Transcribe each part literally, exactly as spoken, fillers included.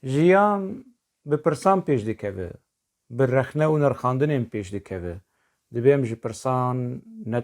Jiyan bi pirsan pêş dikeve, bi rexne û nirxandinên pêş dikeve. Divê em ji pirsan ne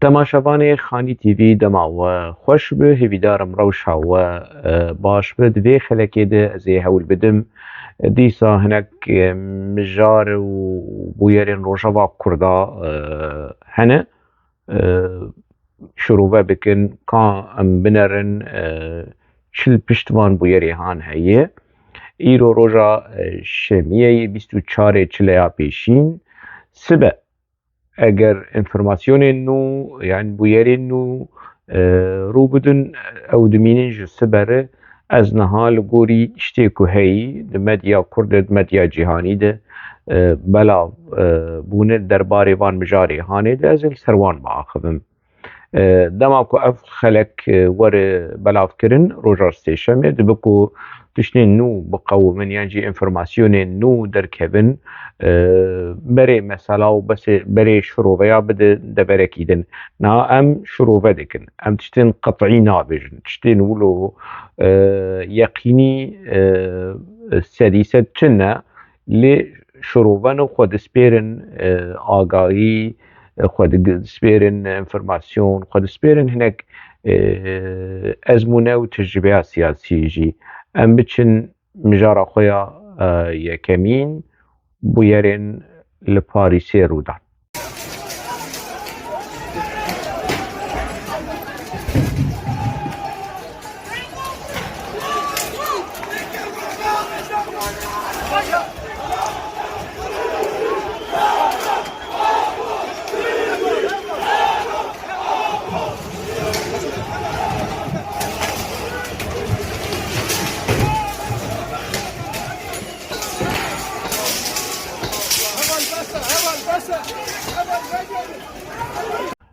Temaşevanê Xanî T V, dema we xweş be, hêvîdarim rewşa we, e, baş be. Di vê xelekê de ez ê hewl bidim. Dîsa hinek, e, mijar û bûyerên Rojava Kurda, e, hene. E, şirove bikin, ka em binerin, e, çi li pişt van bûyerê han heye. Îro roja, e, şemiyê ye, bîst û çarê çileya pêşîn. Sibe, eger enfîrmasyonên nû, yan bûyerên nû, e, rû bidin, ew dimînin ji sibe re. Ez niha li gorî tiştê ku heyî di medya kurd de, di medya cîhanî de, e, belav, e, bûne derbarê van mijarê hanê de, ez ê li ser wan biaxivim. E, dema ku ev xelek, e, were belavkirin, roja sêşemê, dibe ku tiştên nû biqewimin yan jî enfîrmasyonên nû derkevin, e, berê mesela û besê, berê şiroveya bide deverekî din. Niha em şirove dikin. Em tiştên qet'î nabêjin. Tiştên wilo, e, yeqînî, e, sedî sed çi ne, lê şiroveno xwe dispêrin, e, agahî, e, xwe dispêrin enfîrmasyon, xwe dispêrin hinek, e, ezmûne û tecrûbeya siyasî jî. Em biçin mijara xwe ya, e, yekemîn, bûyerên li Parîsê rû dan.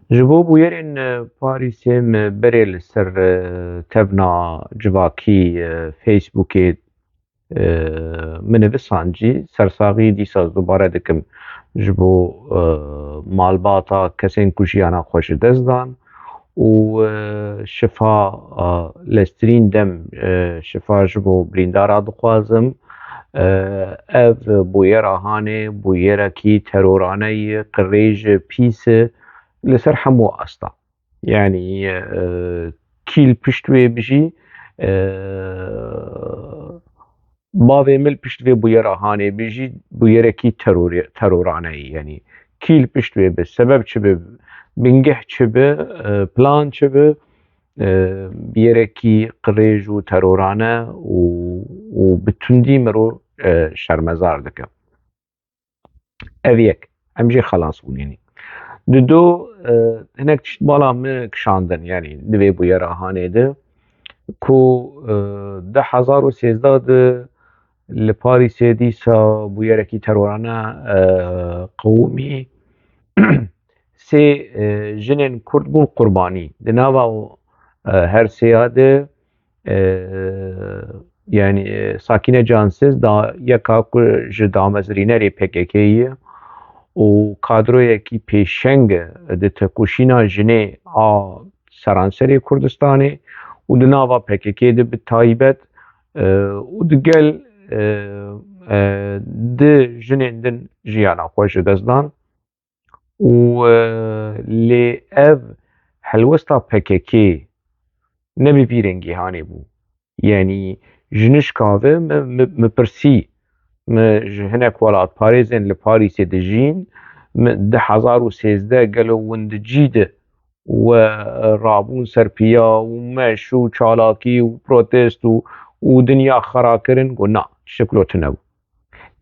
Ji bo bûyerên, e, Parîsê me berê li ser, e, tevna civakî, e, Facebookê, e, min nivisan jî, sersaxî dîsa ez dubare dikim ji bo, e, malbata kesên ku jiyana xwe ji dest dan û, e, şifa, e, leztirîn dem, e, şifa ji bo birîndara dixwazim. E, ev bûyera hanê, bûyerekî terorane ye, qirêj e, pîs e, li ser hemû asta. Yanî, e, kî li pişt wê bijî, e, bavê min li pişt vê bûyera hanê bijî, bûyerekî terorê-, terorane ye. Yanî, kî li pişt wê bi, sebeb çi bi, bingeh çi bi, e, plan çi bi, e, bûyerekî qirêj û terorane û, û bi tundî mirov, e, şermezar dike. Ev yek. Em jê xelas bûn, yanî. Di do, e, hinek tişt bala min kişandin, yanî di vê bûyera hanê de, ku, e, du hezar û sêzdeh de li Parîsê dîsa bûyerekî terorane, e, qewimî. Sê, e, jinên Kurd bûn qurbanî. Di nava, e, her sêya de, e, yanî, e, Sakîne Cansiz da yeka ku ji damezrînerê P K K ye û kadroyekî pêşeng e di tekoşîna jinê a seranserê Kurdistanê û di nava P K K de bi taybet, e, û digel, e, e, di jinên din jiyana xwe ji dest dan. Û, e, lê ev helwesta P K K ne bi vî rengî hanê bû. Yanî ji nişka ve mi, mi, mi pirsî, mi ji hinek welatparêzên li Parîsê dijîn, mi du hezar û sêzdeh gelo windicî de we rabûn ser piya û meş û çalakî û protest û û dinya xera kirin, got na, tiştek wilo tune bû.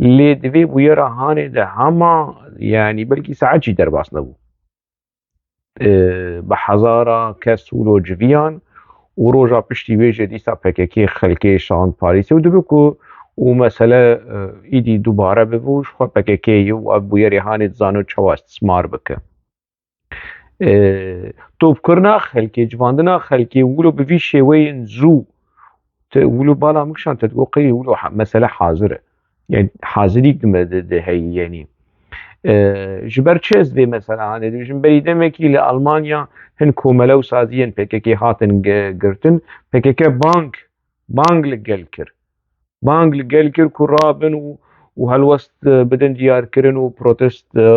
Lê di vê bûyera hanê de hema, yanî belkî saet jî derbas nebû. E, bi hezara kes wilo civiyan û roja piştî wê jî dîsa P K K xelkê şand Parîsê û dibe ku û mesele, e, îdî dubare bibe û ji xwe P K K ye û ev bûyerê hanê dizane çawa istismar bike. E, topkirina xelkê, civandina xelkê wilo bi vî şêweyên zû, te wilo bala min kişand, te digot qey wilo ha-, mesele hazir e. Yani hazirîk dime de, de heyî, yani. E, ji ber çi ez vê mesela hanê dibêjim? Berî demekî li Almanya hin komele û saziyên P K K hatin ge-, girtin. P K K bang, bang li gel kir. Bang li gel kir ku rabin û, û helwest, e, bidin diyarkirin û protest, e,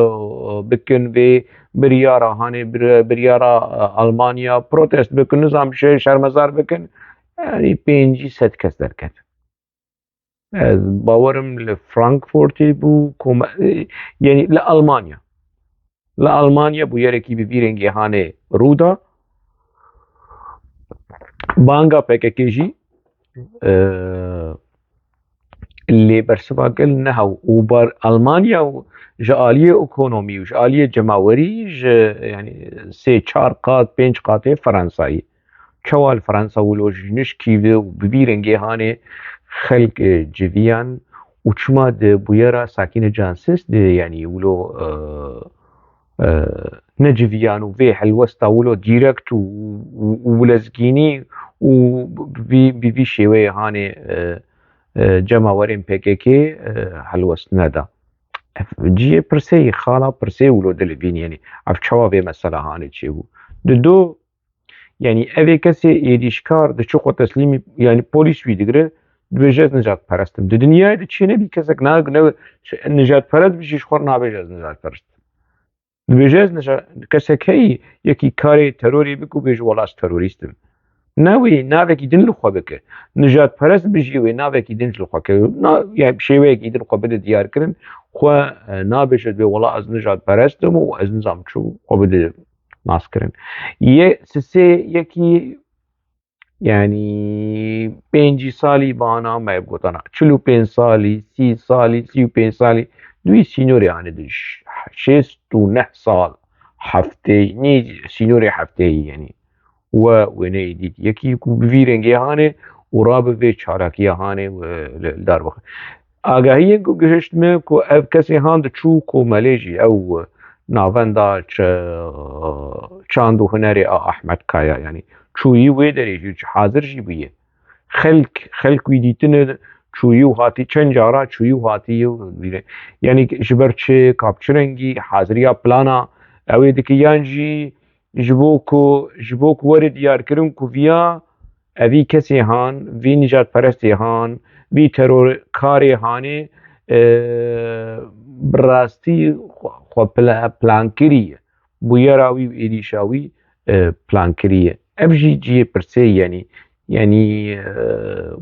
bikin vê biryara, hanê bir-, biryara, e, Almanya protest bikin, nizam şe-, şermezar bikin. Yani pêncî sed kes derket. Ez bawerim li Frankfurtê bû, koma-, e, yani li Almanya. Li Almanya bûyerekî bi vî rengê hanê rû da. Banga P K K jî, e, lê bersiva gel nehew û bar Almanya û ji aliyê ekonomî û ji aliyê cemawerî ji, yani sê çar qat, pênc qatê Fransayî. Çawa li Fransa wilo ji nişkî ve û bi vî rengê hanê xelk, e, civiyan û çima di bûyera Sakîne Cansiz de, yani wilo, e, e, neciviyan û vê helwesta wilo direkt û, û, û lezgînî û bi, bi vî şêweyê hanê, e, e, cemawerên P K K, e, helwest neda. Ev cihê pirsê yî, xala pirsê wilo dilivînî, yani ev çawa vê mesela hanê çêbû? Di do, yani evê kesê êrîşkar diçû xwe teslîmî, yani polîs wî digire, dibêje ez nijadperest im. Di dinyayê de çê nebî kesek na-, ne-, nijadperest bijî ji xwe re nabêje ez nijadperest im. Dibêje ez nija-, kesek heyî, yekî karê terorê bike û bêje wela ez terorîst im. Ne wê navekî din li xwe bike. Nijadperest bijî wê navekî din ji li xwe ke. Na, yani şêweyekî din xwe bide diyar kirin. Xwe, e, nabêje dibê wela ez nijadperest im û ez nizam çi xwe bide nas kirin. Yê sisê yekî, yani pêncî salî bana me gotana. Çil û pênc salî, sî salî, sî û pênc salî. Duyî sînorê hanê de ş-, şêst û neh sal. Heftê, nê sînorê hefteyî yani. We wêneyê dît. Yekî ku bi vî rengê hanê û rabe vê çalakiya hanê û li, li dar bixe. Agahiyên ku gihişt me ku ev kesê han diçû komelê jî ew navenda ç-, çand û hunerê a Ahmet Kaya, yani çûyî wê derê jî hazir jî bûye. Xelk, xelk wî dîtine çûyî û hatî, çend cara çûyî û hatî û vîre. Yani ji ber çi, ka bi çi rengî, haziriya plana ew ê dike yan jî ji bo ku, ji bo ku were diyarkirin ku viya evî kesê han, vî nijadperestê han, vî terorkarê hanê, e, bi rastî xwe, xwe pla-, plan kiriye. Bûyera wî û êrîşa wî, e, plan kiriye. Ev jî cihê pirsê yenî. Yenî, e,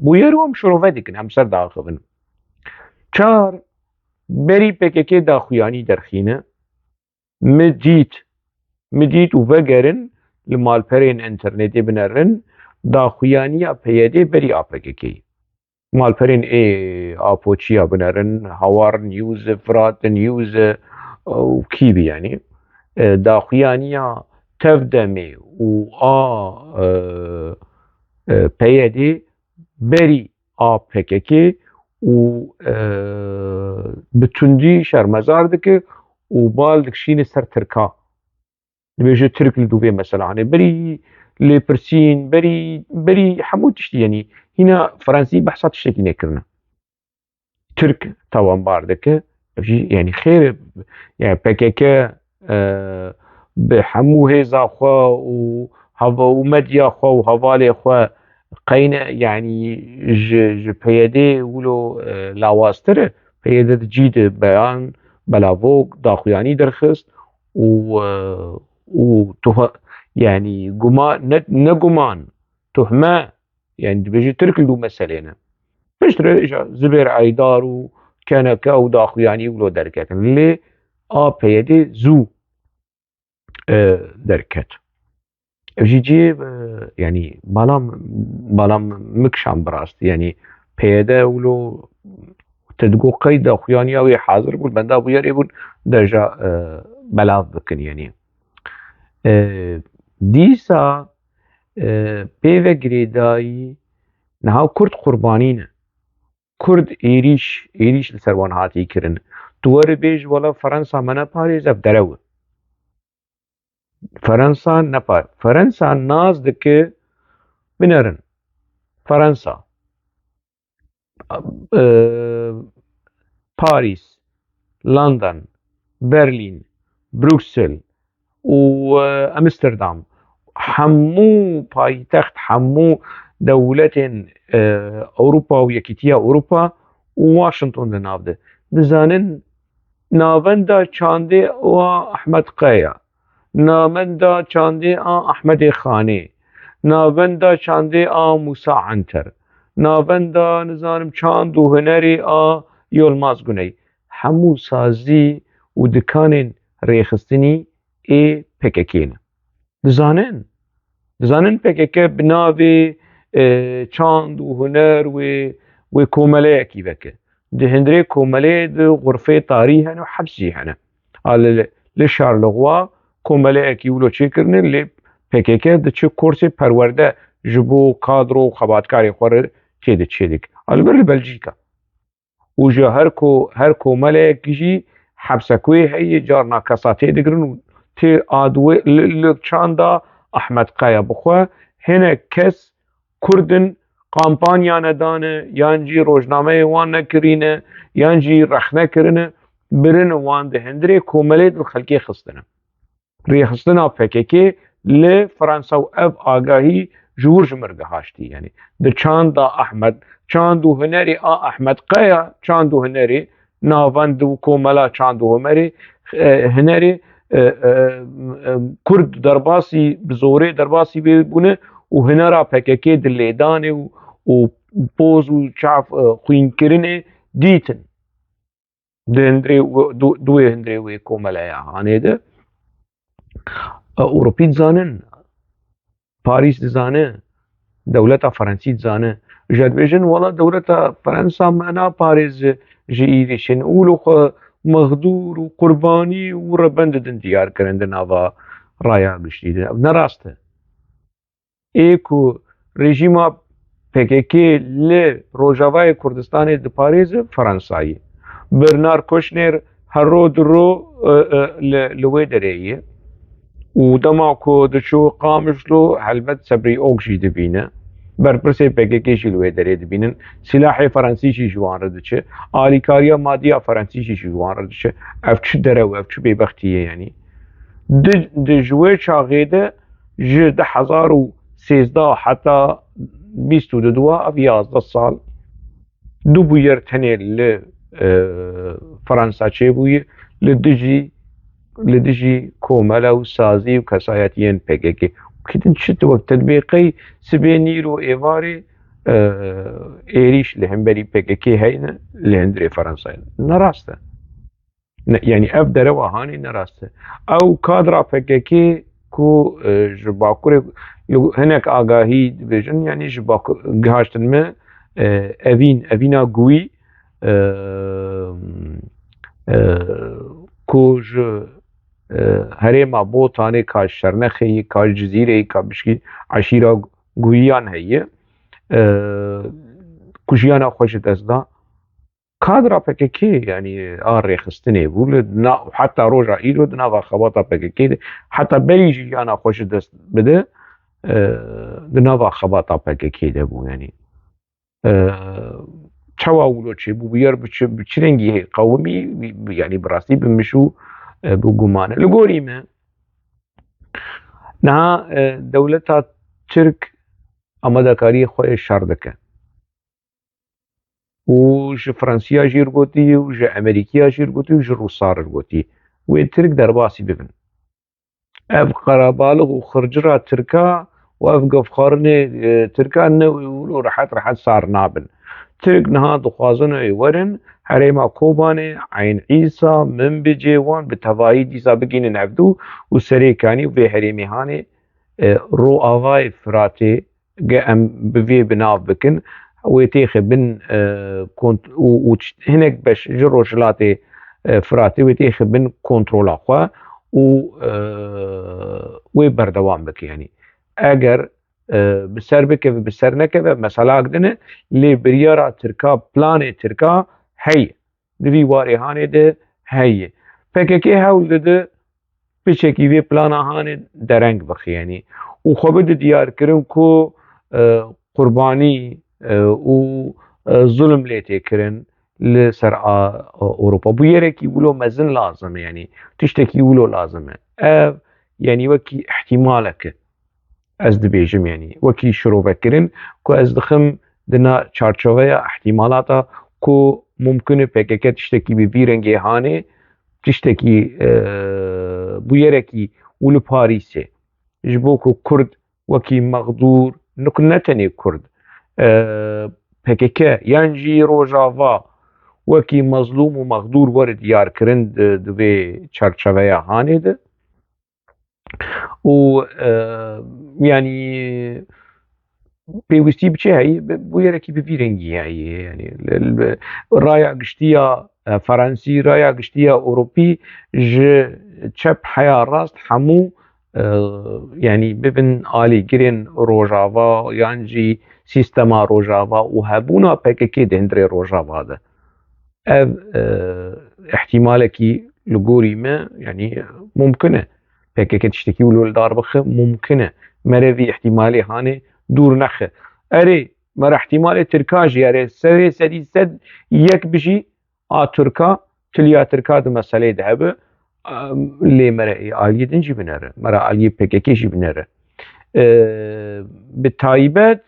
bûyer û em şirove dikin, em ser diaxivin. Çar, berî P K K daxuyanî derxîne. Min dît, min dît û vegerin li malperên înternetê binerin, daxuyaniya P Y D berî A P K K. Malperên ê Apoçiya binerin, Hawar News, Firat News û kî bî yani. E, daxuyaniya tev demê û a, e, e, P Y D berî A P K K û, e, bi tundî şermezar dike û bal dikişîne ser Tirka. Dibêje Tirk li dû vê mesela hane. Berî lêpirsîn, berî, berî hemû tiştî, yanî hîna Fransî behsa tiştekî nekirine. Tirk tawanbar dike, ev jî, yanî xêr e, yani P K K, e, bi hemû hêza xwe û hava û medya xwe û hevalê xwe qeyne, yanî ji, ji P Y D wilo, e, lawaztir e. P Y D di cî de beyan, belavok, daxuyanî derxist û, e, û tuha-, yanî guma-, ne, ne guman, tuhme, yani dibêje Tirk li dû meselê ne. Piştre îja Zibêr Eydar û K N K û daxuyanî wilo derketin. Lê A P Y D zû, e, derket. Ev jî cihê, e, yanî bala, bala min kişand bi rastî. Yanî P Y D wilo te digot qeyda xuyaniya wê hazir bû, benda bûyerê bûn, deja, e, belav bikin, yanî. E, dîsa, e, pê ve girêdayî niha Kurd qurbanî ne. Kurd êrîş, êrîş li ser wan hatî kirin. Tu were bêj, wela Fransa me neparêz, ev derew e. Fransa nepa-, Fransa nas dike, binerin. Fransa, e, Parîs, London, Berlîn, Bruksel û, e, Amsterdam, hemû paytext, hemû dewletên, e, Ewropa û Yekîtiya Ewropa û Washington di nav de. Dizanin navenda çandê a Ahmed Kaya, navenda çandê a Ahmedê Xanê, navenda çandê a Musa Anter, navenda, nizanim, çand û hunerê a Yilmaz Guney, hemû sazî û dikanên rêxistinî ê P K K ne. Dizanin, dizanin P K K bi navê, e, çand û huner wê, wê komeleyekî veke. Di hundirê komeleyê de xurfê tarî hene û heps jî hene. A li, li Şarlixwa komeleyekî wilo çêkirine, lê P K K diçe kursê perwerde ji bo kadro û xebatkarê xwe re çê di-, çêdik. A li vir li Belcîka. Û ji her ko-, her komeleyek jî hepsek wê heye, carna kesa tê digirin û tê adwê li, li çanda Ahmed Kaya. Bixwe hinek kes Kurd in, kampanya nedane, yan jî rojnameyê wan nekirîne, yan jî rexne kirine, birine wan di hundirê komelê di xelkê xistine. Rêxistina P K K li Fransa û ev agahî ji wir ji mir gihaştî. Yanî di çanda Ahmed, çand û hunerê a Ahmed Kaya, çand û hunerê, navend û komela çand û hunerê, e, hunerê, e, e, e, Kurd derbasî, bi zorê derbasî wê bûne û hunera P K K di lêdanê û, û poz û çav, e, xwînkirinê dîtin. Di hundirê, du-, duê hundirê wê komeleya hanê de. E, Ewropî dizanin, Parîs dizane, dewleta Fransî dizane. Ji dibêjin, wela dewleta Fransa me naparêz ji êrîşên û li xwe mexdûr û qurbanî û rebend didin diyar kirin di nava raya giştî de. Ev ne rast e. Ê ku rejîma P K K li Rojavayê Kurdistanê diparêze, Fransayî. Bernard Kouchner her ro di ro, e, e, li, li wê derê ye. Û dema ku diçû Qamişlo, helbet Sebrî Ok jî dibîne. Berpirsê P K K jî li wê derê dibînin. Silahê Fransî jî ji wan re diçe. Alîkariya madî ya Fransî jî ji wan re diçe. Ev çi derew, ev çi bêbextî ye yanî. Di, di ji wê çaxê de ji du hezar û sêzdeh heta bîst û du ev yazdeh sal du bûyer tenê li, e, Fransa çêbûye, li dijî, li dijî komele û sazî û kesayetiyên P K K. Kitin çi tu wek te dibê qey sibê nîr û êvarê, e, êrîş li hemberî P K K heyne li hundirê Fransayê. Ne rast e. Ne, yanî ev derewa hanê ne rast e. Ew kadra P K K ku, e, ji Bakurê, li hinek agahî dibêjin, yanî ji Baku-, gihaştin me, e, evîn, evîna Guî, e, e, ku ji, e, herêma Botanê, ka ji Şernexê yî, ka ji Cizîrê yî, ka bişkî eşîra Guîyan heye, e, ku jiyana xwe ji dest da. Kadra P K K, yanî a rêxistinê bû, li na-, heta roja îro di nava xebata P K K de, heta berî jî jiyana xwe ji dest bide, e, di nava xebata P K K de bû, yanî. E, çawa wilo çêbû, bûyer bi çi, bi çi rengî qewimî, bi, bi, yanî bi rastî bi mij û, e, bi guman e. Li gorî me, niha, e, dewleta Tirk amadekariyê xwe yê şer dike. Û ji Fransiya jî r gotî û ji Emerîkiya jî r gotî û ji Rûsa r gotî. Wê Tirk derbasî bibin. Ev qerebalix û xircira Tirka û ev gefxwarinê, e, Tirka ne wilo rehet rehet sar nabin. Tirk niha dixwazin ê werin herêma Kobanê, Eyn Îsa, Minbicê wan bi tevahî dîsa bigihînin hevdû û Serêkanî û vê herêmê hanê e, Roavayê Firatê ge em bi vê bi nav bikin, wê têxe bin, e, kont-, û, û çi-, hinek beş ji rojhilatê, e, Firatê wê têxe bin kontrola xwe û, e, wê berdewam bike. Yanî eger, e, bi ser bikeve, bi ser nekeve, meselak din e, lê biryara Tirka, planê Tirka heye. Di vî warê hanê de heye. P K K hewl dide piçekî vê plana hanê dereng bixe, yanî û xwe bide diyarkirin ku, e, qurbanî, e, û, e, zulm lê tê kirin li ser a, e, Ewropa. Bûyerekî wilo mezin lazim e, yanî tiştekî wilo lazim e. Ev, yanî wekî ihtimalek e. Ez dibêjim, yanî wekî şirovekirin ku ez dixim di na çarçoveya ihtimalata ku mumkin e P K K tiştekî bi vî rengê hanê, tiştekî, e, bûyerekî û li Parîsê ji bo ku Kurd wekî mexdûr, ne ku ne tenê Kurd, e, P K K yan jî Rojava wekî mezlûm û mexdûr were diyarkirin di, di vê çarçoveya hanê de. û, e, yanî pêwîstî bi çi heye? Bi, bûyerekî bi vî rengî heye. Yanî li, li, raya giştî ya, e, Fransî, raya giştî ya Ewropî ji çep heya rast hemû, e, yanî bibin alîgirên Rojava yan jî sîstema Rojava û hebûna P K K di hundirê Rojava de. Ev, e, ihtimalekî li gorî me, yanî mumkin e. P K K tiştekî wilo li dar bixe, mumkin e. Mere vî ihtimalê hanê dûr nexe. Erê, mere ihtimalê Tirka jî, erê serê sedî sed yek bijî, a Tirka, tiliya Tirka di meseleyê de hebe, em, lê mere ê aliyê din jî binere. Mere aliyê P K K jî binere. E, bi taybet,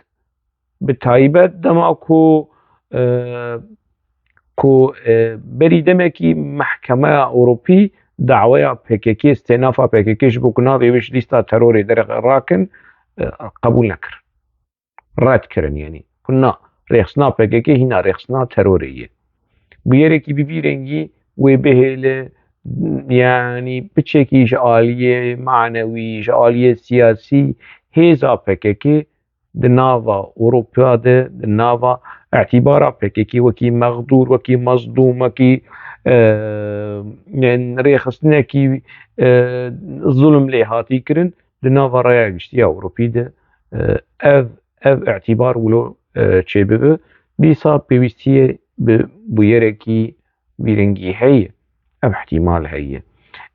bi taybet dema ku, e, ku, e, berî demekî Mehkemeya Ewropî daweya P K K, stênafa P K K ji bo ku navê wê ji lîsta terorê derrakin, e, qebûl nekir. Red kirin, yanî ku na, rêxistina P K K hîna rêxistina terorê ye. Bûyerekî bi vî rengî wê bihêle, yanî piçekî ji aliyê manewî, ji aliyê siyasî hêza P K K di nava Ewropa de, di nava îtîbara P K K wekî mexdûr, wekî mezlûm, wekî, e, rêxistinekî, e, zulm lê hatî kirin, di nava raya giştî ya Ewropî de, e, ev, ev îtîbar wilo, e, çêbibe, dîsa pêwîstiyê bi bûyerekî vî rengî heye. Ev ihtimal heye.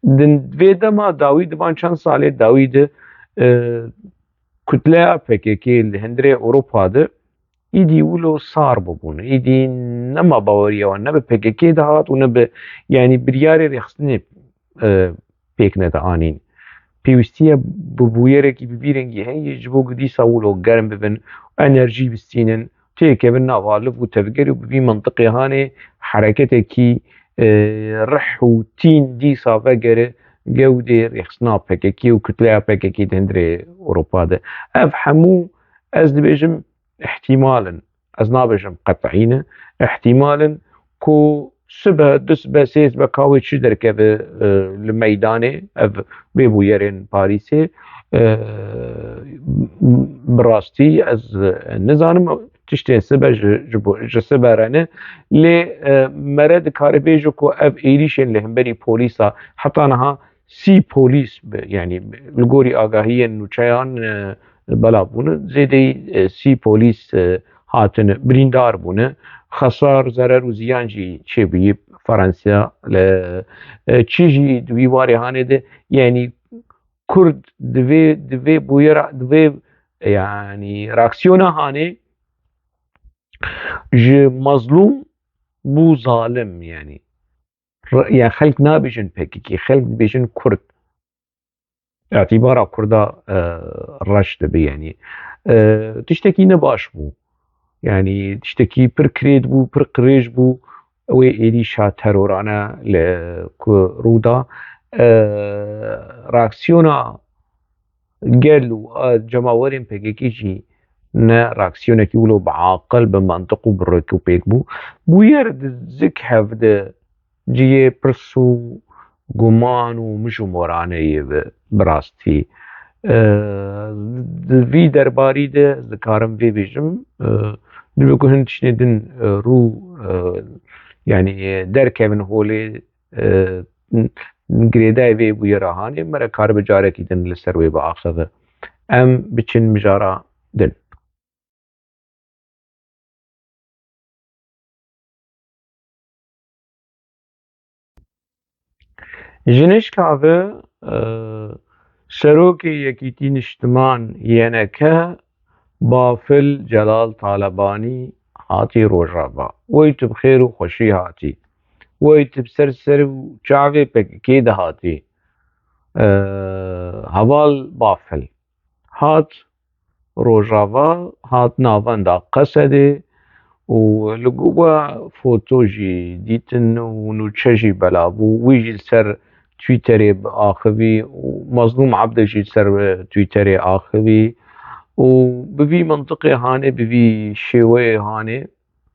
Di vê dema dawî, di van çend salê dawî de, e, kutleya P K K li hundirê Ewropa de îdî wilo sar bûbûn. Îdî nema baweriya wan ne bi P K K de hat û ne bi, yanî biryarê rêxistinê, e, pêk nede anîn. Pêwîstiye bi bûyerekî bi vî rengî heye ji bo ku dîsa wilo germ bibin, enerjî bistînin, têkevin nava liv û tevgerê û bi vî mintiqê hanê hereketekî, e, rih û tîn dîsa vegere gewdê rêxistina P K K û kutleya P K K di hundirê Ewropa de. Ev hemû, ez dibêjim, ihtimal in. Ez nabêjim qet'î ne. Ihtimal in ku sibe, du sibe, sê sibe ka wê çi derkeve, e, li meydanê, ev bê bûyerên Parîsê, e, bi rastî ez, e, nizanim, tiştên sibe ji, ji bo, ji sibe re ne. Lê, e, mere dikare bêje ku ev êrîşên li hemberî polîsa heta niha sî polîs bi, yanî li gorî agahiyên nûçeyan, e, bela bûne. Zêdeyî, e, sî polîs, e, hatine, birîndar bûne. Xesar, zerer û ziyan jî çêbûyî Fransa li, e, çi jî di wî warê hanê de, yanî Kurd divê, divê bûyera, divê, yanî reaksiyona hanê ji mezlûm bû zalim, yanî. Re-, yani xelk nabêjin P K K, xelk dibêjin Kurd. Îtîbara Kurda, e, reş dibe, yanî. E, tiştekî ne baş bû. Yanî tiştekî pir kirêt bû, pir qirêj bû. Wê êrîşa terorane li ku rû da, e, reaksiyona gel û, e, cemawerên P K K jî ne reaksiyonekî wilo bi aqil, bi mantiq û bi rêk û pêk bû. Bûyer di zik hev de cihê pirs û guman û mij û morane ye bi, bi rastî. E, di vî derbarî de dikarim vê bêjim, e, dibe ku hin tiştê din, e, rû, e, yanî, e, derkevin holê, e, girêdayê vê bûyera hanê, me re karibe carekî din li ser wê biaxive. Em biçin mijara din. Ji nişka ve, e, Serokê Yekîtî Niştiman Y N K, Bafil Celal Talebanî hatî Rojava. Wey tu bi xêr û xweşî hatî. Wey tu bi ser ser û çavê P K K de hatî. E, Heval Bafil. Hat Rojava, hat navenda Qesedê û li go-, we foto jî dîtin û nûçe jî belav bû. Wî jî li ser Twitterê axivî û Mazlûm Ebdê jî li ser Twitterê axivî û bi vî mintiqê hanê, bi vî şêweyê hanê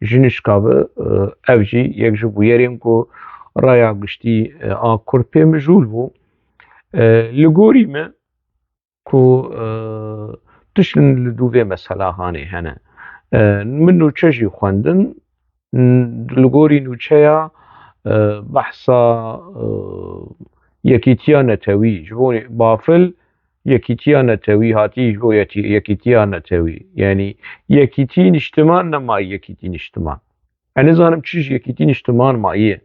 ji nişka ve, e, ev jî yek ji bûyerên ku raya giştî, e, a Kurd pê mijûl bû. E, li gorî me, ku, e, tiştin li dû vê mesela hanê hene. E, min nûçe jî xwendin, n-, li gorî nûçeya, e, behsa, e, yekîtiya netewî, ji bo Bafil yekîtiya netewî hatî ji bo yetî-, yekîtiya netewî. Yanî yekîtî niştiman nema yekîtî niştiman. Ez nizanim çi ji Yekîtî Niştiman maye.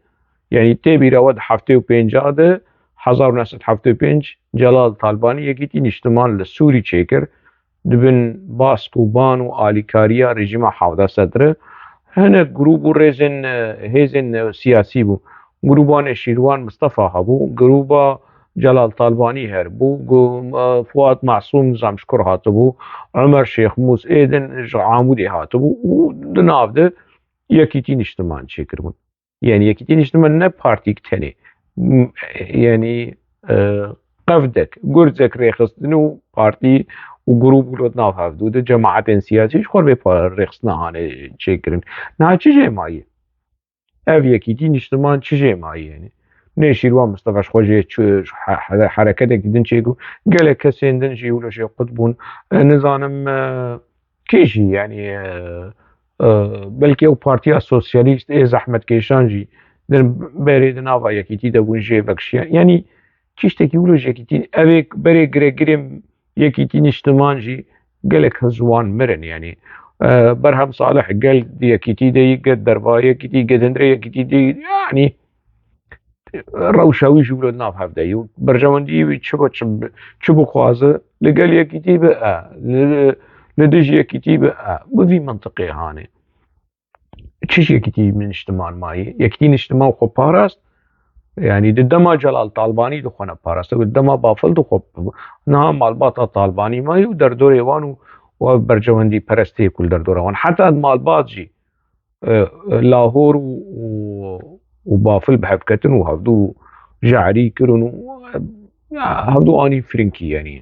Yanî tê bîra we di heftê û pênca de, hezar û neh sed heftê û pênc, Celal Talbanî Yekîtî Niştiman li Sûrî çêkir, di bin bask û ban û alîkariya rejîma Hevda Sedri. Hinek grûp û rêzên, e, hêzên, e, siyasî bû. Grûba Nêşîrwan Mistefa hebû, grûba Celal Talbanî her bû, gu-, e, Fuat Masûm nizam ji kur hatibû, Omer Şêxmûs ê din ji Amûdê hatibû û di nav de Yekîtî Niştiman çêkiribûn. Yanî Yekîtî Niştiman ne partîk tenê. M-, yanî, e, qevdek, gurzek rêxistin û partî û grûp û li nav hevdû de cemaetên siyasî ji xwe re vê pa-, rêxistina hane çêkirin. Niha çi jê maye? Ev Yekîtî Niştiman çi jê maye yanî? Nêşîrwan Mistefa ji xwe jê çi, he-, he-, hereketekî din çêkir. Gelek kesên din jî wilo jê qut bûn. E, nizanim, e, kê jî, yanî, e, e, belkî ew Partiya Sosyalîst ê zehmetkêşan jî din berê di nava Yekîtî de bûn jê vekişiyan. Yanî tiştekî wilo ji Yekîtî, ev ê berê giregirê Yekîtî Niştiman jî gelek hizb wan mirin. Yanî, e, Berhem Salih gel di Yekîtî de yî, gel derva Yekîtî, gel hindirê Yekîtî de yî. Yanî, rewşa wî jî wilo nav hevde yî. Berjewendiyê wî çi bi, çi bi, çi bixwaze, li gel Yekîtî bi e, li, li dij Yekîtî bi e. Bi vî mintiqê hanê. Çi ji Yekîtî Niştiman mayî? Yekîtî Niştiman xwe parast, yanî di dema Celal Talbanî di xwe neparastin, di dema Bafil di xwe, niha malbata Talbanî mayî û derdorê wan û, û ev berjewendî perestiyê ku li derdora wan. Heta malbat jî, e, e, Lahor û, û, û Bafil bi hev ketin û hevdû jehrî kirin û, e, ya, hevdû anî firinkî, yanî.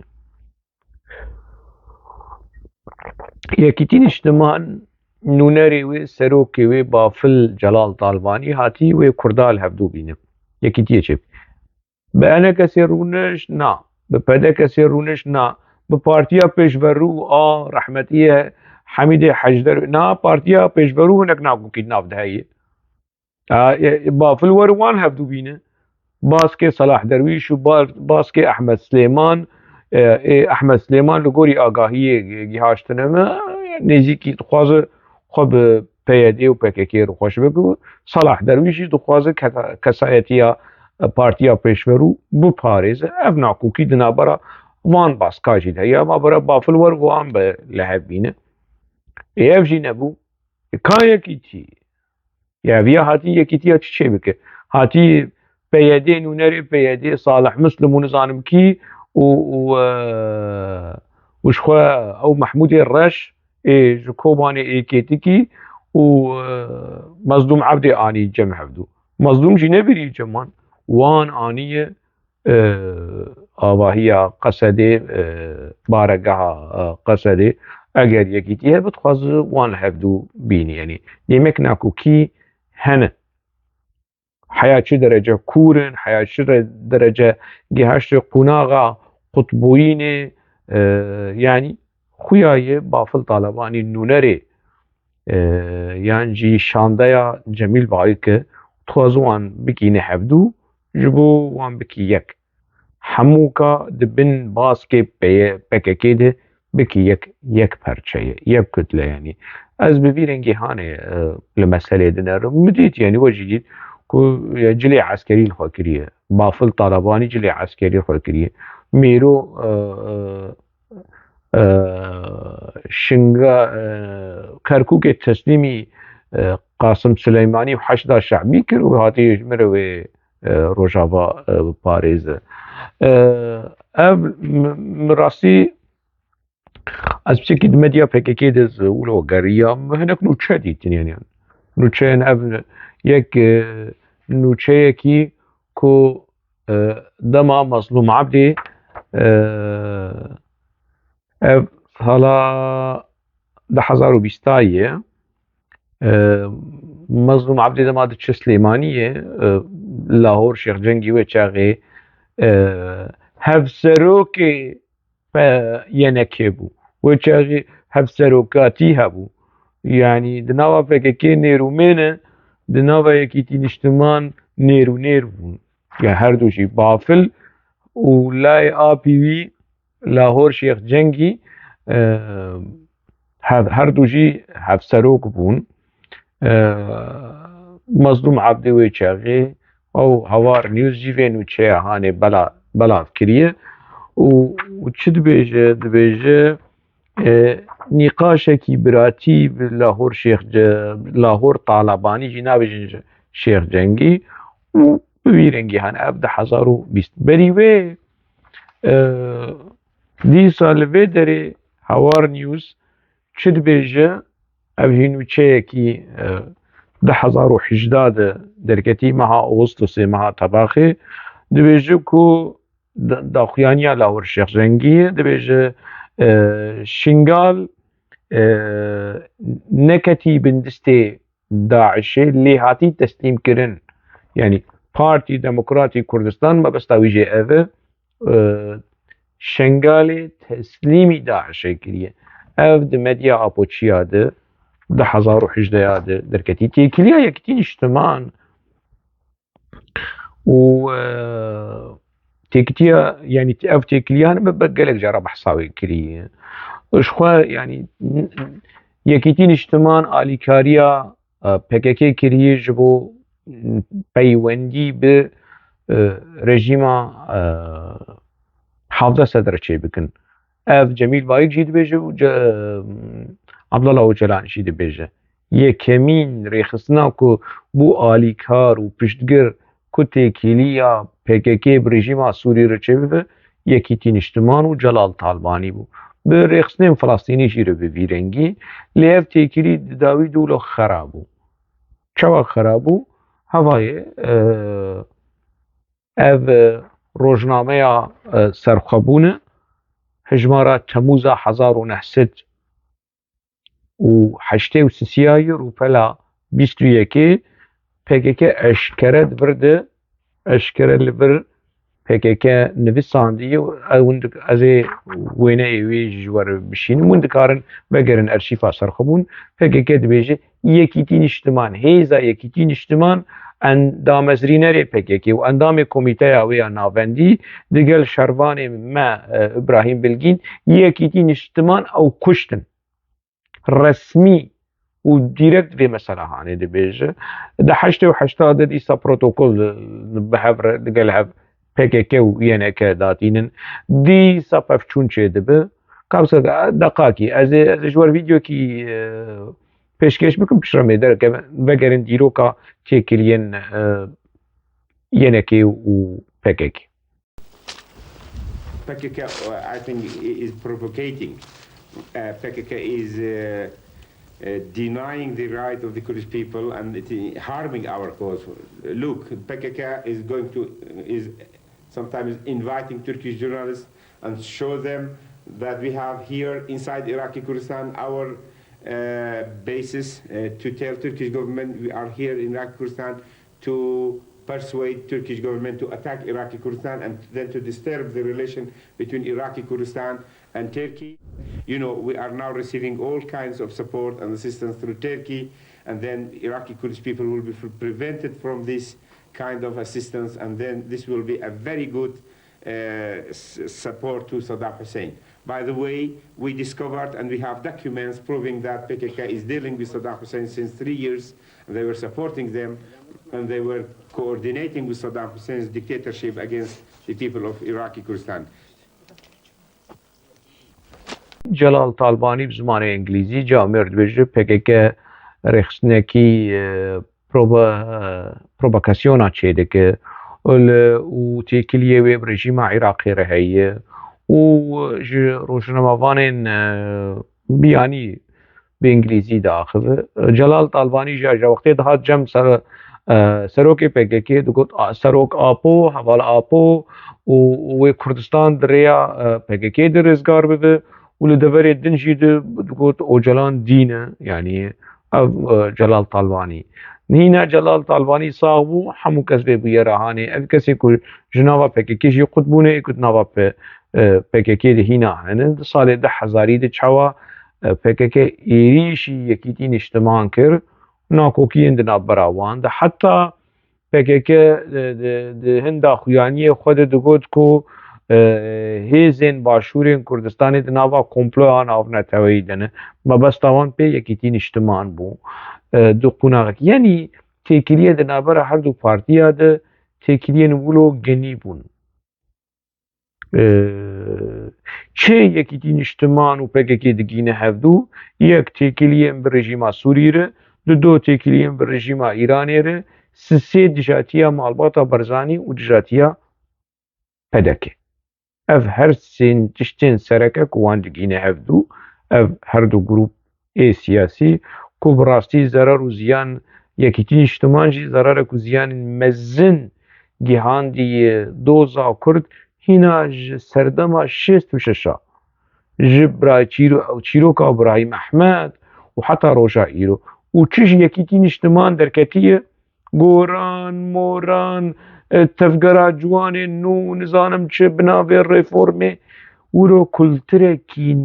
Yekîtî Niştiman nûnerê wê, serokê wê Bafil Celal Talbanî hatî wê Kurda li hevdû bîne. Yekîtiyê çê. Bi E N K'ê rûnişt, na. Bi P D K'ê rûnişt, na. Bi partiya pêşverû a rehmetiyê Hemîdê Hecder, na, partiya pêşverû hinek nakokî di nav de heye. A, e, Bafil wer wan hevdû bîne. Baskê Salah Derwîş û ba-, baskê Ehmed Silêman, e, ê Ehmed Silêman li gorî agahiyê gihaştine me, nêzîkî dixwaze xwe bi P Y D û P K K re xweş bike. Salah Derwîş jî dixwaze keta-, kesayetiya, e, partiya pêşverû biparêze. Ev nakokî di navbera van baska jî de heye. Navbera Bafil wer wan bi li hev bîne. Ê ev jî nebû. Ê ka Yekîtî? Ya viya hatî Yekîtiya çi çê bike? Hatî P Y D, nûnerê P Y D, Salih Muslim û nizanim kî û, û, e, û ji xwe ew Mehmûdê Reş ê ji Kobanê ê Kêtikî û, e, Mezlûm Ebdê anî cem hevdû. Mezlûm jî nebirî cem wan. Wan aniye, e, avahiya Qesedê, e, baregeha, e, Qesedê, eger Yekîtî hebe, dixwaze wan li hevdû bînî. Yanî, demek nakokî hene. Heya çi derece kûr in, heya çi re-, derece gihaştê qonaxa qutbûyînê, e, yanî xuya ye Bafil Talebanî nûnerê, e, yan jî şandeya Cemîl Bayik e, dixwaze wan bikîne hevdû, ji bo wan bikî yek. Hemûka di bin baskê P Y, P K K de bikî yek, yek perçe ye, yek kutle yanî. Ez bi vî rengî hanê, e, li meselê dinerim. Min dît, yanî we jî dît ku, e, cilê eskerî li xwe kiriye. Bafil Talebanî cilê eskerî li xwe kiriye. Mêro, e, e, e, Şinga, e, Kerkûkê teslîmî, e, Qasim Sileymanî û Heşda Şe'bî kir û hatiye ji min re wê, e, Rojava, e, biparêze. E, ev mi, mi rastî ez piçekî di medya P K K de ez wilo geriya, mi hinek nûçe dîtin, yanî nûçeyên ev yek, e, nûçeyekî ku, e, dema Mazlûm Ebdî, e, ev sala du hezar û bîstayê, e, Mazlûm Ebdî dema diçe Silêmaniyê, e, Lahor Şêx Cengî wê çaxê, e, hevserokê P-, Y N K bû. Wê çaxê hevserokatî hebû. Yanî di nava P K K nêr û mêr e, di nava Yekîtî Niştiman nêr û nêr bûn. Ya her du jî Bafil û layê apî wî Lahor Şêx Cengî, e, hev-, her du jî hevserok bûn. E, Mazlûm Ebdî wê çaxê ew Hawar News jî vê nûçeya hanê bela-, belav kiriye û, û çi dibêje? Dibêje, e, nîqaşekî biratî bi Lahor Şêx Ce-, Lahor Talebanî jî nabêjin Şêx Cengî û bi vî rengî, hani ev du hezar û bîst. Berî wê, e, dîsa li vê derê Hawar News çi dibêje? Ev hî nûçeyekî, e, du hezar û hejdeh de derketî, meha Ağustosê, meha Tebaxê, dibêje ku da-, daxuyaniya Lahor Şêx Cengî dibêje, e, Şingal, e, neketî bindistê DAIŞê, lê hatî teslîm kirin. Yanî Partî Demokratî Kurdistan mebesta wî jê ev e, e, Şengalê teslîmî DAIŞê kiriye. Ev di medya Apoçiya de, du hezar û hejdeh ya de derketî. Têkiliya Yekîtî Niştiman û, e, têkitiya, yanî ev têkiliyan bi, bi gelek cara behsa wê kiriye. Ji xwe, yanî, n-, Yekîtî Niştiman alîkariya, e, P K K kiriye ji bo, m, peywendî bi, e, rejîma, e, hevdeh Sedre çêbikin. Ev Cemîl Bayik jî dibêje û Ce-, Abdullah Ocalan jî dibêje. Yekemîn rêxistina ku bû alîkar û piştgir ku têkiliya P K K bi rejîma Sûrî re çêbibe, Yekîtî Niştiman û Celal Talbanî bû. Bi rêxistinên Filistînî jî re bi vî rengî, lê ev têkilî di dawî de wilo xera bû. Çawa xera bû? Hevayê, e, ev, e, rojnameya, e, serxwebûn e, hejmara Temûza hezar û neh sed û heştê û sisiyayî rûpela bîst û yekê P K K eşkere di vir de, eşkere li vir P K K nivîsandî û ew hûn dik-, ez ê wêneyê wê jî ji we re bişînim. Hûn dikarin vegerin erşîfa serxwebûn. P K K dibêje, Yekîtî Niştiman, hêza Yekîtî Niştiman, en-, damezrînerê P K K û endamê komîteya wê ya navendî digel şervanê me, e, Îbrahîm Bilgîn, Yekîtî Niştiman ew kuştin. Resmî û dîrekt vê mesela hanê dibêje. Di heştê û heşta de dîsa protokol, e, bi hev re, digel hev P K K û Y N K datînin. Dîsa pevçûn çêdibe. Kabse deqakî, ez ê, ez ê ji we re vîdeokî, e, pêşkêş bikim, piştre em ê derkevin, vegerin dîroka têkiliyên, e, Y N K û P K K. P K K, uh, I think, i- is provocating. Uh, P K K is uh, uh, denying the right of the Kurdish people and it is harming our cause. Look, P K K is going to, is sometimes inviting Turkish journalists and show them that we have here inside Iraqi Kurdistan our uh, basis uh, to tell Turkish government we are here in Iraqi Kurdistan to persuade Turkish government to attack Iraqi Kurdistan and then to disturb the relation between Iraqi Kurdistan And Turkey, you know, we are now receiving all kinds of support and assistance through Turkey, and then Iraqi Kurdish people will be pre- prevented from this kind of assistance, and then this will be a very good uh, s- support to Saddam Hussein. By the way, we discovered and we have documents proving that P K K is dealing with Saddam Hussein since three years, and they were supporting them, and they were coordinating with Saddam Hussein's dictatorship against the people of Iraqi Kurdistan. Celal Talbanî bi zimanê îngilîzî camêr dibêje P K K rêxistinekî e, provo- e, provokasyona çêdike û li- û têkiliyê wê bi rejîma Iraqê re heye û ji rojnamevanên e, biyanî bi îngilîzî diaxive. Celal Talbanî jî ji wextê dihat cem ser, e, serokê P K K digot, "A- serok Apo, heval Apo û wê Kurdistan di rêya e, P K K de rêzgar bibe û li deverê din jî di- digot Ocalan dîn e." Yanî ev e, Celal Talbanî. Nîna Celal Talbanî sax bû, hemû kes vê bûyera hanê. Ev kesê ku ji nava P K K jî qut bûne, ê ku di nava P- e, P K K de hîna hene. Di salê du hezarî de çawa e, P K K êrîşî Yekîtî Niştiman kir, nakokiyên di navbera wan de. Heta P K K di, di, di hin daxuyaniyê xwe de digot ku e, hêzên başûrên Kurdistanê di nava komploya navneteweyî de ne. Mebesta wan pê Yekîtî Niştiman bû. E, di qonaxekî, yanî têkiliyê di navbera her du partiya de têkiliyên wilo genî bûn. E, çi Yekîtî Niştiman û P K K digîne hevdû, yek têkiliyên bi rejîma Sûrî re, di do têkiliyên bi rejîma Îranê re, sisê dijatiya malbata Barzanî û dijatiya P D K. Ev her sê tiştên sereke ku wan digîne hevdû, ev her du grûp ê siyasî ku bi rastî zerar û ziyan Yekîtî Niştiman jî zerarek û ziyanên mezin gihandiye doza Kurd hîna ji serdema şêst û şeş a. Ji bira çîro-, çîroka Îbrahîm Ehmed û heta roja îro. Û çi ji Yekîtî Niştiman derketiye, goran, moran, e, tevgera ciwanên nû, nizanim çi, bi navê reformê, wiro kulturekî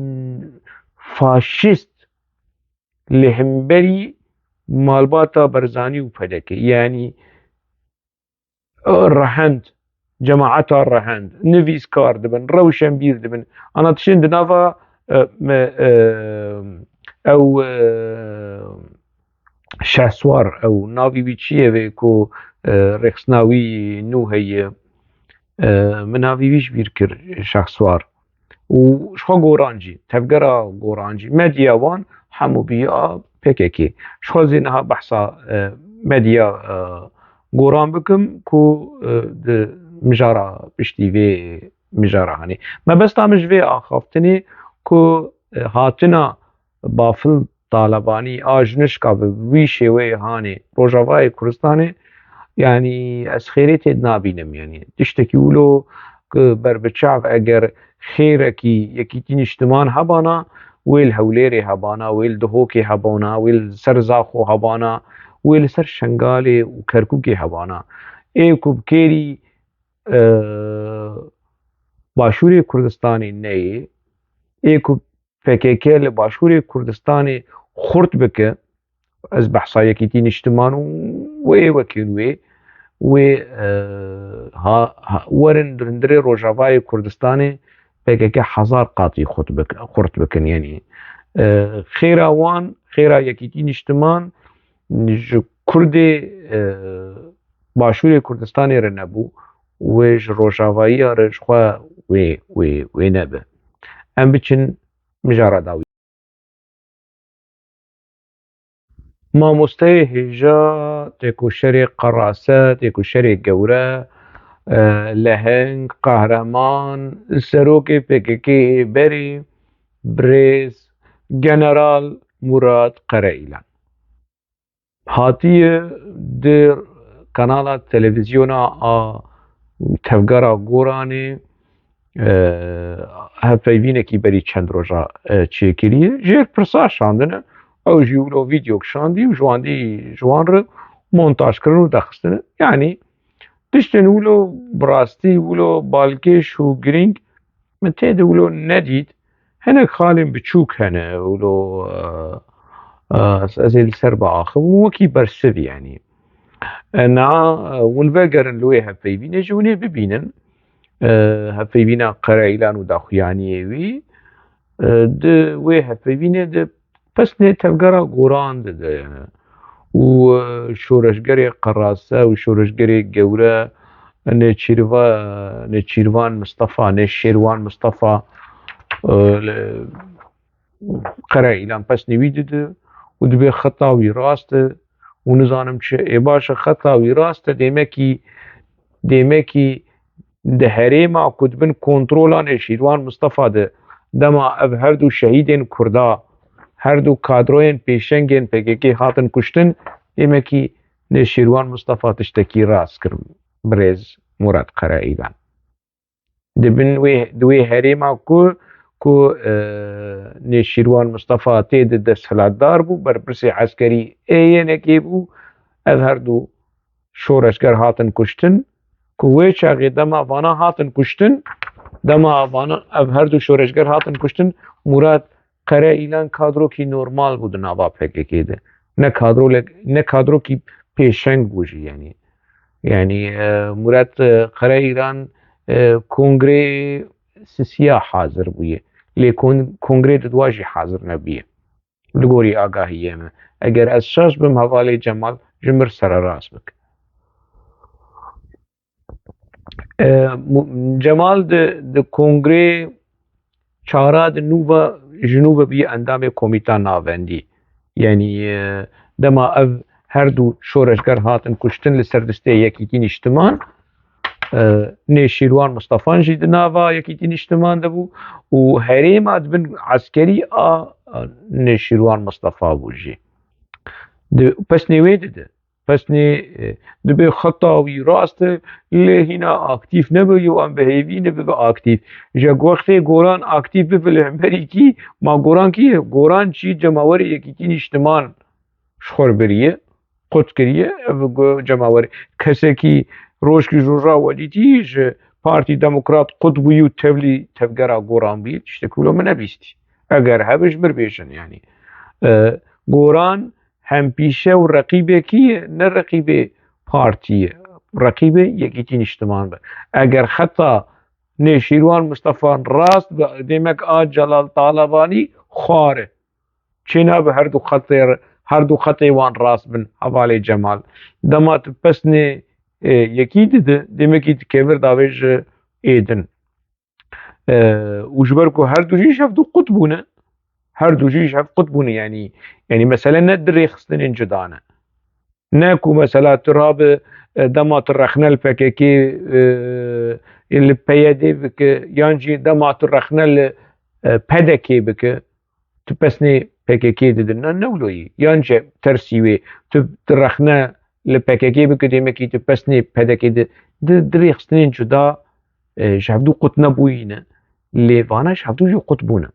faşîst li hemberî malbata Barzanî û P D K, yanî rehend, cemaeta rehend, nivîskar dibin, rewşenbîr dibin. Ana tiştên di nava e, me, e, ew e, Şehswar, ew navî wî çi ye vê ku e, rêxistina wî nû heye? E, min navî wî ji bîr kir, Şehswar. Û ji xwe goran jî, tevgera goran jî, medya wan hemû bûye a P K K. Ji xwe zê niha behsa e, medya e, goran bikim ku e, di mijara piştî vê mijara hanê. Mebesta min ji vê axaftinê ku e, hatina Bafil Talebanî a ji nişka bi wî şêweyê hanê Rojavayê Kurdistanê, yanî ez xêrê tê dinabînim. Yanî tiştekî wilo ku berbiçav eger xêrekî Yekîtî Niştiman hebana, wê li Hewlêrê hebana, wê li Dihokê hebana, wê li ser Zaxo hebana, wê li ser Şengalê û Kerkûkê hebana. Ê ku bi kêrî e, Başûrê Kurdistanê neyê, ê ku P K K li Başûrê Kurdistanê xurt bike, ez behsa Yekîtî Niştiman û wê wekî wê, wê e, ha, ha, werin di hundirê Rojavayê Kurdistanê P K K hezar qatî xurt bik-, xurt bikin. Yanî e, xêra wan, xêra Yekîtî Niştiman ji Kurdê e, Başûrê Kurdistanê re nebû, wê ji Rojavayiya re ji xwe wê, wê, wê nebe. Em biçin mijara dawî. Mamosteyê hêja, têkoşerê qerase, têkoşerê gewre, e, leheng, qehreman, serokê P K K ê berê, birêz, General Murat Qereîlan. Hatiye di kanala televîzyona a Tevgera Goranê, e, hevpeyvînekî berî çend roja, e, çêkiriye. Jêr pirsa şandine. Ew jî wilo vîdeok şandî û ji wan dî ji wan re montaj kirin û dexistine. Yanî tiştên wilo bi rastî wilo balkêş û girîng min tê de wilo nedît. Hinek xalên biçûk hene, wilo, e, e, ez ê li ser biaxivim, wekî bersiv, yanî. E, niha, e, hûn vegerin li wê hevpeyvînê jî hûn ê bibînin. E, hevpeyvîna Qereîlan û daxuyaniyê wî, e, di wê hevpeyvînê de pesnê tevgera Goran dide û, e, şoreşgerê qerase û şoreşgerê gewre Nêçîrva-, Nêçîrvan Mistefa, Nêşêrwan Mistefa, e, li Qereîlan pesnê wî dide û dibê xeta wî rast e û nizanim çi. Ê baş e, xeta wî rast e, dêmekî, dêmekî di herêma ku di bin kontrola Nêşîrwan Mistefa de, dema ev her du şehîdên Kurda, her du kadroyên pêşengên P K K hatin kuştin, dêmekî Nêşîrwan Mistefa tiştekî rast kir, birêz Murat Qereîlan. Di bin wê, di wê herêma ku, ku, e, Nêşîrwan Mistefa tê de desthilatdar bû, berpirsê eskerî ê yenekê bû, ev her du şoreşger hatin kuştin, ku wê çaxê dema vana hatin kuştin, dema vana ev her du şoreşger hatin kuştin, Murat Qereîlan kadrokî normal bû di nava P K K de. Ne kadrolek, ne kadrokî pêşeng bû jî, yanî. Yanî, e, Murat, e, Qereîlan, e, kongrê sisiya hazir bûye. Lê kon-, kongrê di dua jî hazir nebûye. Li gorî agahiyê me. Eger ez şaş bim, hevalê Cemal ji mir sererast bike. E, Mu-, Cemal di, di kongrê çara di nû ve, ji nû ve bî endamê Komîta Navendî. Yanî, e, dema ev her du şoreşger hatin kuştin li ser listeyê Yekîtî Nîştiman, e, Nêşîrwan Mistefan jî di nava Yekîtî Nîştiman de bû û herêma di bin eskerî a, a Nêşîrwan Mistefa bû jî. Di, pesnê wê dide. Pesnê, e, dibê xeta wî rast e, lê hîna aktîf nebe, yo em bi hêvî ne bibe aktîf. Ji wextê Goran aktîf bibe li hemberî kî, ma Goran kî ye? Goran çî cemawerê Yekîtî Nîştiman ji xwe biriye, qut kiriye, ev go-, cemawerê. Kesekî rojkî ji roja we dîtî ji Partî Demokrat qut bûyî û tevlî tevgera Goran bûyî, tiştek wilo min nebîstî. Eger hebe ji mir bêjin, yanî. E, Goran hempîşe û reqîbekî ye, ne reqîbê partî ye. Reqîbê Yekîtî Nîştiman be. Eger xeta Nêşîrwan Mistefan rast be, demek a Celal Talebanî xwar e. Çênabe her du xetê, her du xetê wan rast bin, hevalê Cemal. Dema tu pesnê, e, yekî dide, demekî tu kevir davêje êdin. E, û ji ber ku her du jî ji hev du qut bûne, her du jî ji hev qut bûne, yanî, yanî mesele ne di rêxistinên cuda ne. Ne ku mesela tu rabe, e, dema tu rexne li P K K, e, li P Y D bike, yan jî dema tu rexne li, e, P D K bike, tu pesnê P K K didin. Ne, ne wilo yî. Yan jî tersî wê, tu, tu rexne li P K K bike, demekî tu pesnê P D K di, di, di rêxistinên cuda, e, ji hevdû qut nebûyî ne. Lê vana ji hevdû jî qut bûne.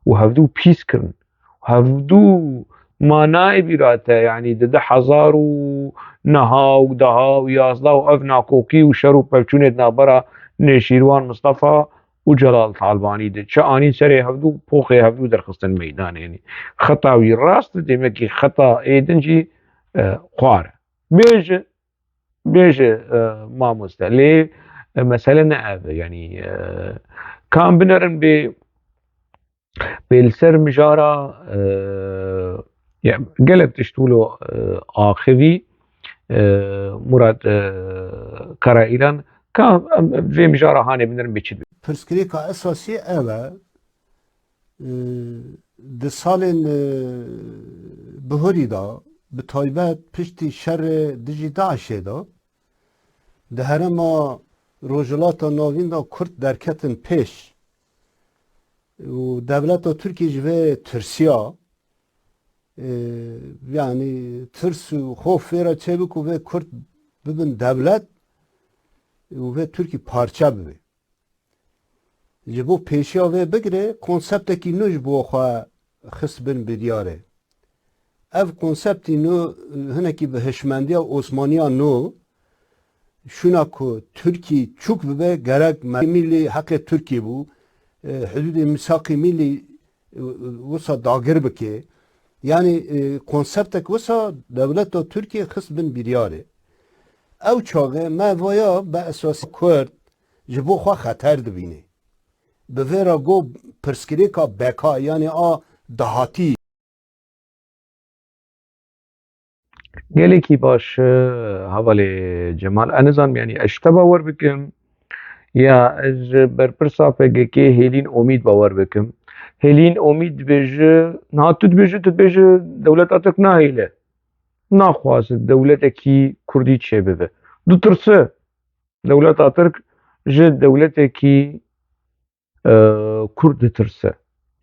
Û hevdû pîs kirin. Hevdû manayê bîra te, yanî di du hezar û neha û deha û yazdeh û ev nakokî û şer û pevçûnê di navbera Nêşîrwan Mistefa û Celal Talbanî de çi anîn serê hevdû, poxê hevdû derxistin meydanê. Yanî xeta wî rast, demekî xeta êdin jî, e, xwar e. Bêje, bêje, e, mamoste. Lê, e, mesele ne ev e. Yanî, e, ka em binerin bê, bê li ser mijara, e, ya, gelek tişt wilo, e, axivî, e, Murat, e, Karaîlan, ka em vê mijara hanê binerin bê çi dibê? Pirsgirêka esasî ev e. E, di salên, e, bihurî de, bi taybet piştî şerê dijî DAIŞê de, di herêma Rojhilata Navîn de Kurd derketin pêş û dewleta Tirkî ji vê tirsiya, e, yanî tirs û xof vê re çêbû ku vê Kurd bibin dewlet û vê Tirkî parçe bibe. Ji bo pêşiya vê bigire, konseptekî nû ji bo xwe xist bin biryarê. Ev konseptî nû hinekî bi hişmendiya Osmaniya nû, şûna ku Tirkî çûk bibe, gerek me-, milî heqê Tirkî bû, e, hudûdê mîsaqê mîlî, e, wisa dagir bike. Yanî, e, konseptek wisa dewleta Tirkiye xist bin biryarê. Ew çaxê me vaya bi esasî Kurd ji bo xwe xeter dibîne. Bi vê re got pirsgirêka beka, yanî a dahatî. Gelekî baş, e, hevalê Cemal. Ez nizanim, yanî ez ji te bawer bikim ya ez ji berpirsa P K K Hêlîn Omîd bawer bikim. Hêlîn Omîd dibêje, niha tu dibêje, tu dibêje dewleta Tirk nahêle. Naxwaze dewletekî Kurdî çêbibe. Ditirse. Dewleta Tirk ji dewletekî e, Kurd ditirse.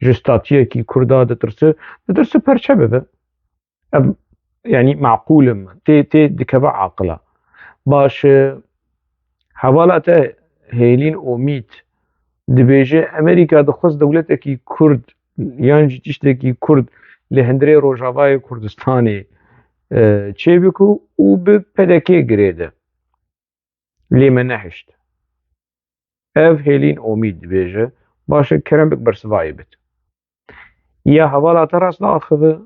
Ji statuyekî Kurda ditirse. Ditirse perçe bibe. Ev, yanî meqûl in. Tê, tê dikeve aqila. Baş, e, hevala te Hêlîn Omîd dibêje, Amerîka dixwest dewletekî Kurd yan jî tiştekî Kurd li hundirê Rojavayê Kurdistanê, e, çêbike û bi P D K girêde. Lê me nehişt. Ev Hêlîn Omîd dibêje, baş e, kerem bik bersivayê bit. Ya hevala te rast diaxive,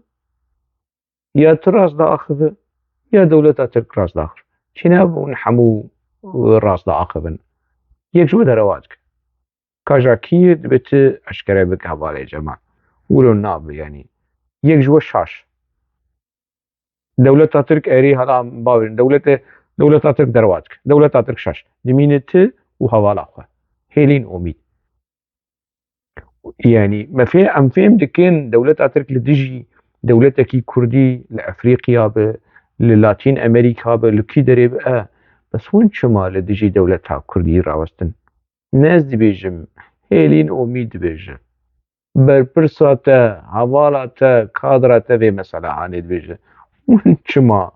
ya tu rast diaxive, ya dewleta Tirk rast diaxive. Çi ne hûn hemû rast diaxivin. Yek ji we derewa dike. Ka ja kî ye, dibe tu eşkere bik hevalê Cemal. Wilo nabe, yanî. Yek ji we şaş. Dewleta Tirk erê hala bavêrin. Dewlete, dewleta Tirk derewa dike. Dewleta Tirk şaş. Dimîne tu û hevala xwe. Hêlîn Omîd. Yanî, me fê-, em fêm dikin dewleta Tirk li dijî dewletekî Kurdî li Efrîqiya be, li Latîn Amerîka be, li kî derê be, e, bes hûn çima li dijî dewleta Kurdî rawestin? Ne ez dibêjim, Hêlîn Omîd dibêje. Berpirsa te, hevala te, kadra te vê mesela hanê dibêje. Hûn çima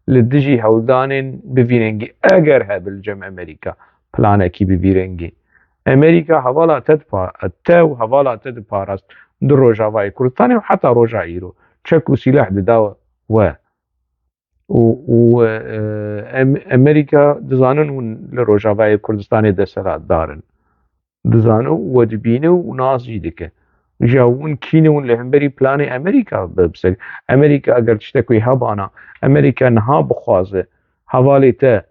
li dijî hewldanên bi vî rengî, eger hebe li cem Amerîka planekî bi vî rengî, Amerîka hevala te dipa-, te û hevala te diparast di Rojavayê Kurdistanê û heta roja îro çek û sîleh dida we. Û, û, e, em-, Amerîka dizanin hûn li Rojavayê Kurdistanê desthilatdar in. Dizane û we dibîne û nas jî dike. Ji hûn kî ne hûn li hemberî planê Amerîka bi-, bisek. Amerîka eger tiştek wê hebana, Amerîka niha bixwaze hevalê te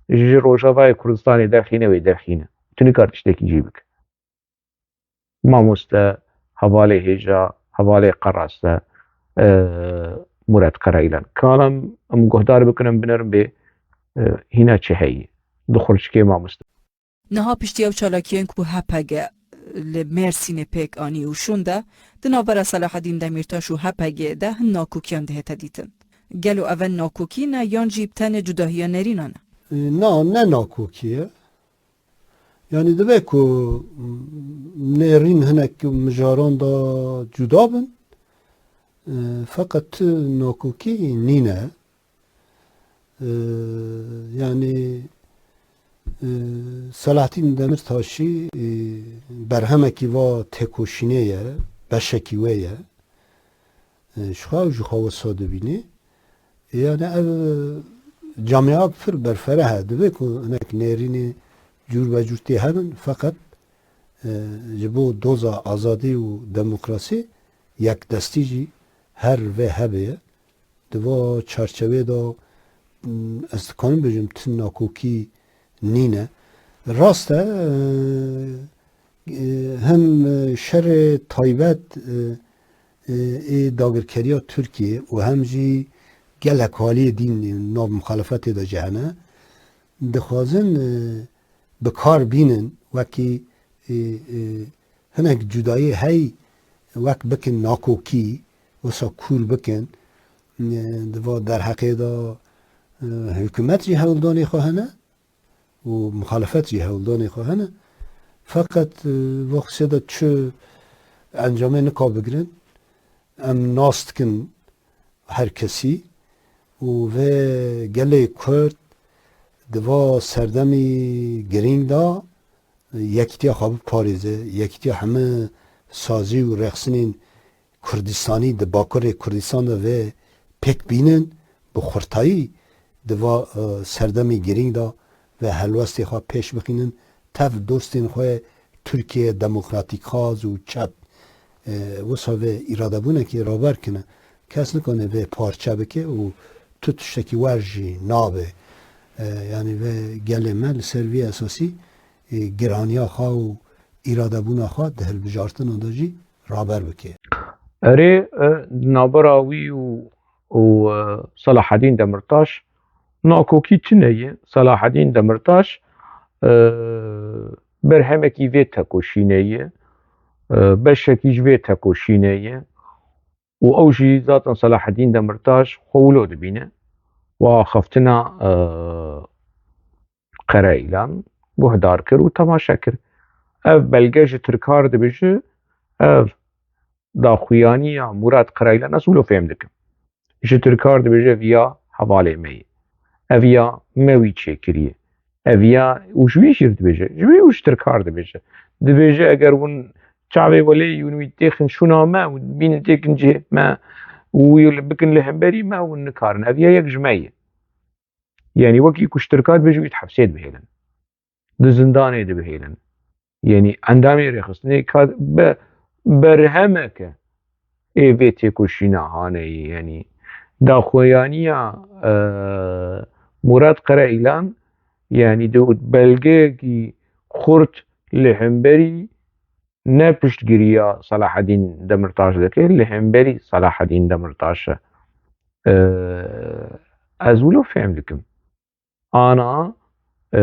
ji Rojavayê Kurdistanê derxîne wê derxîne. Tu nikar tiştekî cî bike. Mamoste, hevalê hêja, hevalê qeras te, e, Murat Karayilan. Kalam em guhdar bikin, em binerin bê, e, hîna çi heyî. Di xurçikê mamoste. Niha piştî ew çalakiyên ku H P G li Mêrsînê pêk anî û şûnde, di navbera Selahedîn Demîrtaş û H P G de hin nakokiyan dihête dîtin. Gelo ev nakokî ne yan jî bi tenê cudahiya nerînan e? E, na, ne nakokî ye. Yanî divê ku, m, nêrîn hinek mijaran de cuda bin, e, feqet tu nakokî nîne. E, yanî, e, Selahattin Demirtaşî, e, berhemekî va têkoşînê ye, beşekî wê ye. E, ji xwe ew ji xwe wisa dibînî. Yanî ev camia pir berfereh e. Divê ku hinek nêrînê cûr be cûr tê hebin, feqet, e, ji bo doza azadî û demokrasî yekdestî jî her vê hebe ye. Di va çarçevê de, m, ez dikarim bêjim, tu nakokî nîne. Rast e, e, hem şerê taybet, e, e, ê dagirkeriya Tirkiyê û hem jî gelek aliyê dîn nav muxalefetê de jî hene, dixwazin, e, bi kar bînin wekî, e, e, hinek cudayê hey wek bikin nakokî, wisa kûr bikin. E, di va derheqê de, e, hikûmet jî hewldanê xwe hene û muxalefet jî hewldanê xwe hene. Feqet, e, wextê de çi encamê nika bigirin, em nas dikin her kesî û vê gelê Kurd di va serdemî girîng de yekîtiya xwe biparêze, yekîtiya heme sazî û rexsinên Kurdistanî di Bakurê Kurdistan de vê pêk bînin, bi xurtayî di va, e, serdemî girîng de vê helwestê xwe pêş bixînin, tev dostên xwe Tirkiye demokratîkxwaz û çep, e, wisa vê îradebûnekê raber kine. Kes nikane vê parçe bike û tu tiştekî wer jî nabe. E, yanî vê gelê me li ser vî esasî, e, giraniya xwe û îradebûna xwe di hilbijartina de jî raber bike. Erê, e, di navbera wî û, û, e, Selahedîn Demirtaş nakokî tune ye. Selahedîn Demirtaş, e, berhemekî vê tekoşînê ye, e, beşekî ji vê tekoşînê ye û ew jî zaten Selahedîn Demirtaş xwe wilo dibîne. Wa axaftina, e, Qereîlan guhdar kir û temaşe kir. Ev belge ji Tirkar dibêje, ev daxuyaniya Murat Qereîlan ez wilo fêm dikim. Ji Tirkar dibêje, ev ya hevalê me ye. Ev ya me wî çêkiriye. Ev ya, û ji wî jî dibêje. Ji wî û ji Tirkar dibêje. Dibêje, eger hûn çavê welê hûn wî têxin şûna me û bînin têkin cihê me û wî li bikin li hemberî me, hûn nikarin. Ev ya yek ji me ye. Yanî wekî ku ji Tirka dibêje wî di hepsê dibihêlin. Di zindanê dibihêlin. Yanî endamê rêxistinê ka be berhemeke ê vê têkoşîna haneyî. Yanî daxuyaniya, e, Murat Qereîlan, yanî di belgeyekî xurt li hemberî ne piştgiriya Selahedîn Demirtaş dike, li hemberî Selahedîn Demirtaş e. E, ez wilo fêm dikim. Ana, e,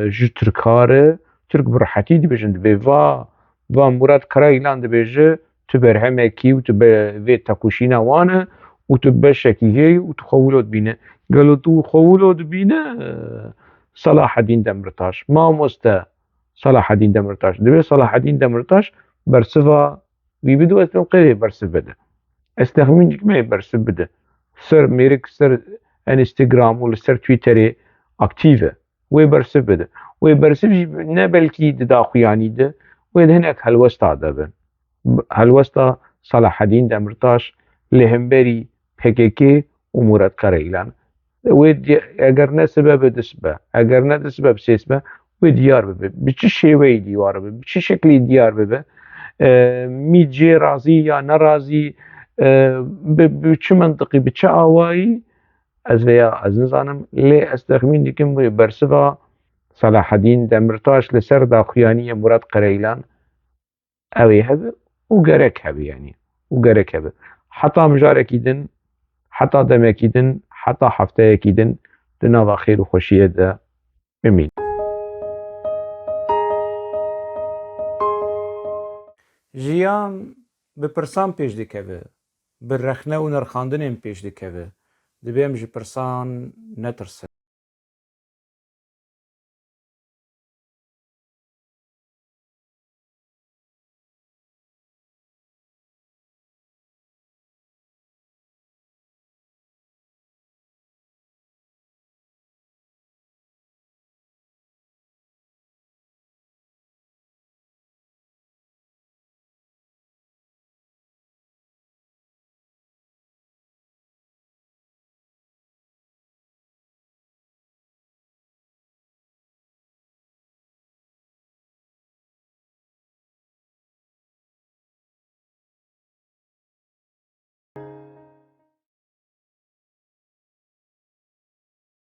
ji Tirka re, Tirk bi rehetî dibêjin, dibê va, va Murat Karayilan dibêje, tu berhemekî û tu be-, vê tekoşîna wan e û tu beşekî hê yî û tu xwe wilo dibîne. Gelo tu xwe wilo dibîne, e, Selahedîn Demirtaş, mamoste Selahedîn Demirtaş? Dibê Selahedîn Demirtaş bersiva wî bide û ez dibêm qey wê bersiv bide. Ez texmîn dikim wê bersiv bide. Ser mêrik, ser Instagram û li ser Twitterê aktîv e. Wê bersiv bide. Wê bersiv jî ne belkî di daxuyanî de, wê di hinek helwesta de be. Helwesta Selahedîn Demirtaş li hemberî P K K û Murat Karayilan. Wê di-, eger ne sibe be, du sibe. Eger ne du sibe be, sê sibe. Wê diyar bibe. Bi çi şêweyî diyar bibe? Bi çi şeklî diyar bibe? E, mî cê razî ya nerazî, e, bi, bi çi mentiqî, bi çi awayî? Ez vêya, ez nizanim. Lê ez texmîn dikim wê bersiva Selahedîn Demirtaş li ser daxuyaniyê Murat Karayilan ew ê hebe û gerek hebe, yanî, û gerek hebe. Heta mijarekî din, heta demekî din, heta hefteyekî din di nava xêr û xweşiyê de bimîn. Jiyan bi pirsan pêş dikeve, bi rexne û nirxandinên pêş dikeve. Divê em ji pirsan netirsin.